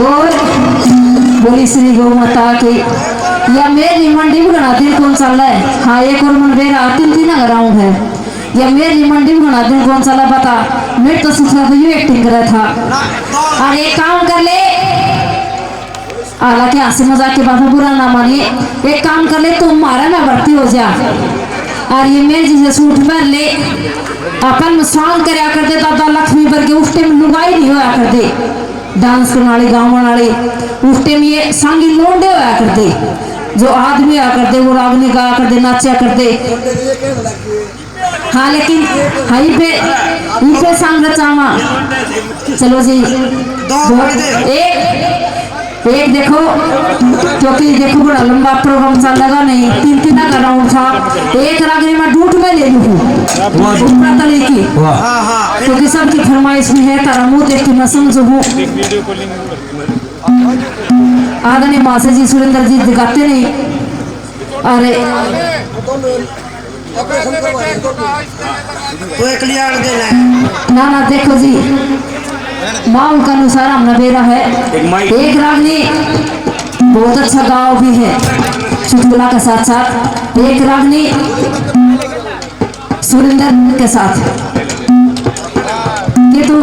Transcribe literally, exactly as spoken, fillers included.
और बोली श्री गौ माता की। या मेरी मंडी में घना दिन कौन सा है? हाँ, एक और मन बेरा तीन तीन ग्राउंड है। या मेरी मंडी में घना दिन कौन सा बता? मेरे तो ससुरा तो यू एक्टिंग करे था। और एक काम कर ले, हालांकि हंसी मजाक की बात है, बुरा ना मानिए। एक काम कर ले, तू हमारे में भर्ती हो जा। और ये मेरे जैसे सूट पहन ले, अपन में सांग करया कर दे, दादा लक्ष्मी वर्गे उस टाइम लुगाई नहीं होया कर दे। डांस करने वाली, गावन वाली, उस टाइम ये सांगी लोंडे होया कर दे। जो आदमी होया कर दे, वो रागनी गाया कर दे, नाचा कर दे। हाँ, लेकिन हाँ, इबे, इबे संग चावा। चलो जी, दो, एक, एक देखो, क्योंकि देखो बड़ा लंबा प्रोग्राम चलेगा नहीं, तीन तीन का राउंड था, एक रागनी मैं डूट में ले लूँ, ऊपरा तले की, क्योंकि सबकी फरमाइश में है, तारा मुंह देख के मैं समझू हूँ। आदरणीय मास्टर जी सुरेंद्र जी दिखाते नहीं, अरे तो एक लिया आड़ दे ले। ना, ना, देखो जी, माहौल का अनुसार हमने बेरा है। एक माइक। एक रागनी बहुत अच्छा गाओ भी है, चुटकुला के साथ साथ एक रागनी सुरेंद्र के साथ। ये तो